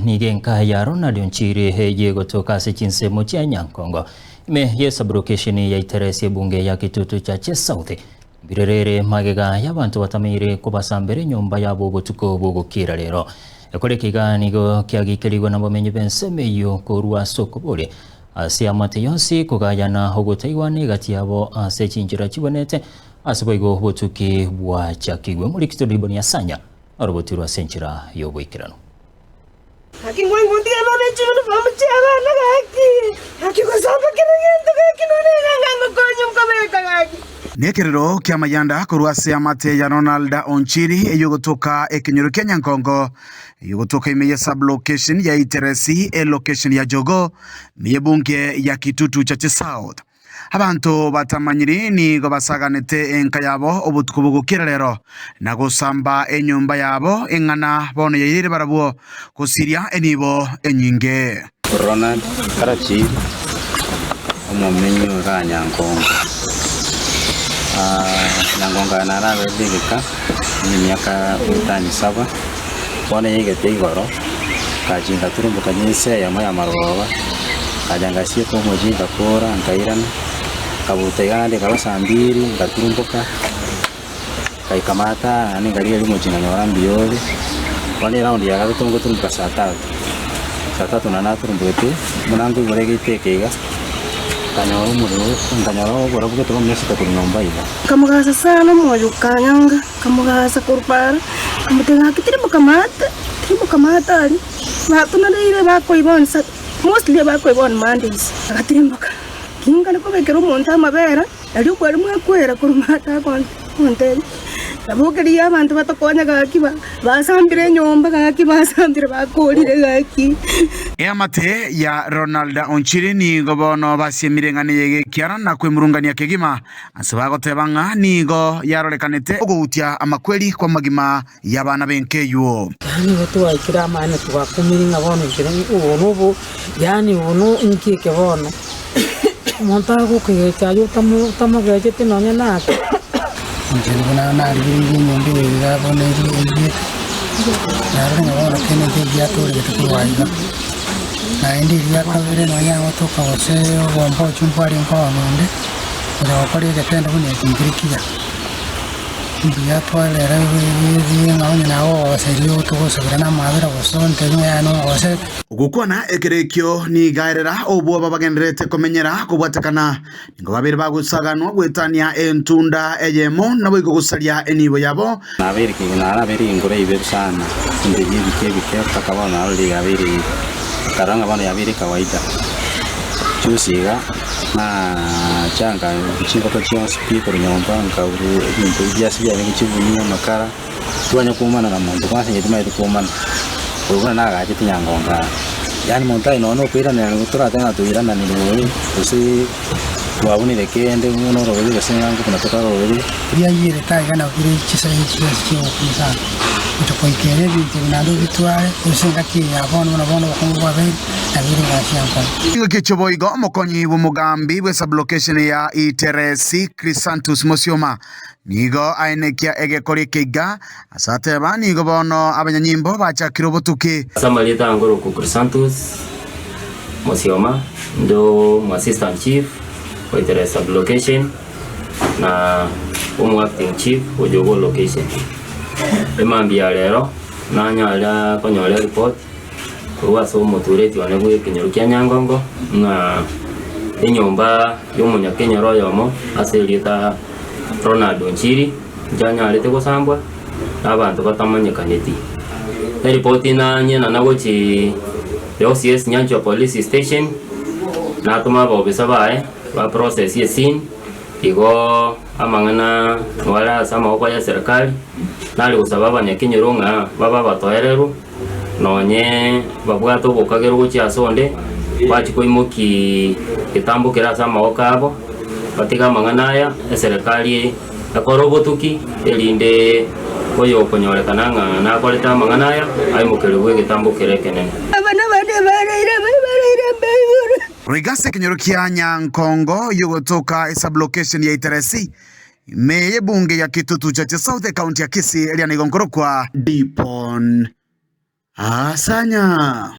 nigo enka ya Ronald Onchiri eye egotoka ase chinsemo chia Nyankongo ime ye sublocation ya Iteresi ebunge ya Kitutu Chache South mbirere ere magega y'abanto batameire kobasambera enyomba yabo obotuko bw'ogokiira rero. Ekore eke iga nigo kiagikerigwe nabamenyi b'ensemo eyio korwa ase okoboria ase amate yonsi kogayana ogotaigwana egati yabo ase chinchera chibonete ase boigo obotuki bwachakigwe. Omorikito Diboni Asanya orobotirwe ase enchera y'oboikeranu. Gaki ngwangotige bono echiyunifomu chi'abana gaki, gaki gosamba kera egento gaki nonya neng'anga ngokonya nkobeka gaki. Nekerero ki'amayanda korwa ase amate ya Ronald Onchiri eyogotoka ekenyoro kia Nyankongo eyogotoka ime ye sub-location ya Iteresi elocation ya Jogoo ime y'ebunge ya Kitutu Chache South. Abanto batamanyiri nigo basaganete enka yabo obotuko bogokira rero, na gosamba enyomba yabo eng'ana bono yairire barabwo gosiria enibo enyinge. Ronald Karachiiri, omomenyi o igaa Nyankongo. Nyankongo aye naraberire egeka buna emiaka etano saba, bono yaigete igoro, ngachia ngaturumboka chinsa eyemo ya marogoba, nkacha ngasieka omochie ngakora nkairana, nkabuta iga naende ekaba saa mbiri ngaturumboka. Ngaika maate aa naende nkarigereria omochie nkanyora mbuya ore, bono eround ya gatato ngoturumboka saa tatu, saa tatu naende naturumbogete, buna nkoigora egate eke iga, nkanyora omorero nkanyora oborabu gete bomesete korwa nyomba iga. Nkamogasa sana omoyo okanyonga, nkamogasa korwa para, nkamotebia gaki tirimboka maate, tirimboka maate aria, batonareire bakoiba on Sat mostly bakoiba on Mondays, agatirimboka. Kinkare kobekera omonto amabera. Erio kware mwakwera korwa maate agontebia, Nabokereria abanto batokonye gaki, basambire enyomba gaki, basambire bakorire gaki. Eamate ya Ronald Onchiri nigo bono basiemire ng'a neyegekiara na kwemurungania kegima ase bagoteba ng'a nigo yarorekanete ogoutia amakweri kw'amagima y'abana b'enka eywo. Yaani igo twaikire amaene twakumire ng'a bono ekero obo nobo yaani obo no inki eke bono, omonto agokogecha aye otamo otamogecheti nonye nake. Inche nigo na narigereirie enyomba eye iga bono eri eiyete, narora ng'a bono kende nkeri giatoregete korwa aiga. Naende eria kabere nonya agotoka gose obombochu mbwarenge koba onde, gocha gokora egetendo buna eke nkere kiya. Mbuya twarera ng'a onye naye ogogoseria togosabera namabera gose ontebie ng'a yaya nogosete. Gokwana ekero ekio nigaerera obwoba bagendererete komenyera kobwatekana nigo babere bagosaganwa goetania entunda eyemo naboigo gosaria enibo yabo. Nabeire kegima narabeire enkoro eiberu sana, entebi ebike ebike mpaka bono narorire yabeire nkarora ng'a bono yabeire kawaida. Juzi iga, nachanga chingoko chionsi pi korwa nyomba nkauru ebinto ebiasi biarenge chigunia, amakara, twanya koumana na monto kwanza inche timanyeti koumana, korwa buna nagachete nyangongo aa. Yaani monto aye nonye na okoiranera nigo toratebe ng'a toirananire oye, gose twabunire kende buna orobebe gose ng'a buna tokarobebe. Biayierete aiga nabo bire chisegi chionsi chi'ogokumia sana, gocha koikeera ebinto ebi naende obitware ase engaki eye ya bono, buna bono obokong'u bwabeire, nabo ere egasi enkong'u. Chingaki echio boigo omokonyi bw'omogambi bw'esublocation ya Iteresi Chrysantus Mosioma nigo aenekia egekori eke iga ase ateba nigo bono abanyanyimbo bachakire obotuki. Ase amarieta angorokwa Chrysantus Mosioma, inde omo assistant chief o Iteresi sublocation. na omoacting chief o Jogoo location. Emambia ya rero nanyare konyora eripoti korwa ase omotureti one bwe ekenyoro kia Nyangongo ng'a enyomba ya omonyakenyoro oyomo ase erieta Ronald Onchiri nchanyarete gosambwa na abanto batamanyekaneti. Eripoti nanyena gochia the OCS Nyanchwa Police Station natoma abaobisa baye. Ba process esini, igo amang'ana are ase amaboko ya serikali, nare gosaba abanyakenyoro ng'a babe abatoereru, nonye babwate obokagerwa gochia ase onde, bachie koimokiaa egetambo kere ase amaboko abo, batige amang'ana aya, eserekari ekore obotuki, erinde oyokonyorekana ng'a nakorete amang'ana aya, aimokerigwe egetambo kere ekenene. Abana bane baraire baraire mbe igoro. Goika ase ekenyoro kia Nyankongo yogotoka esublocation ya Iteresi ime y'ebunge ya Kitutu Chache South ecounty ya Kisii eria nigo nkorokwa Dipon Asanya.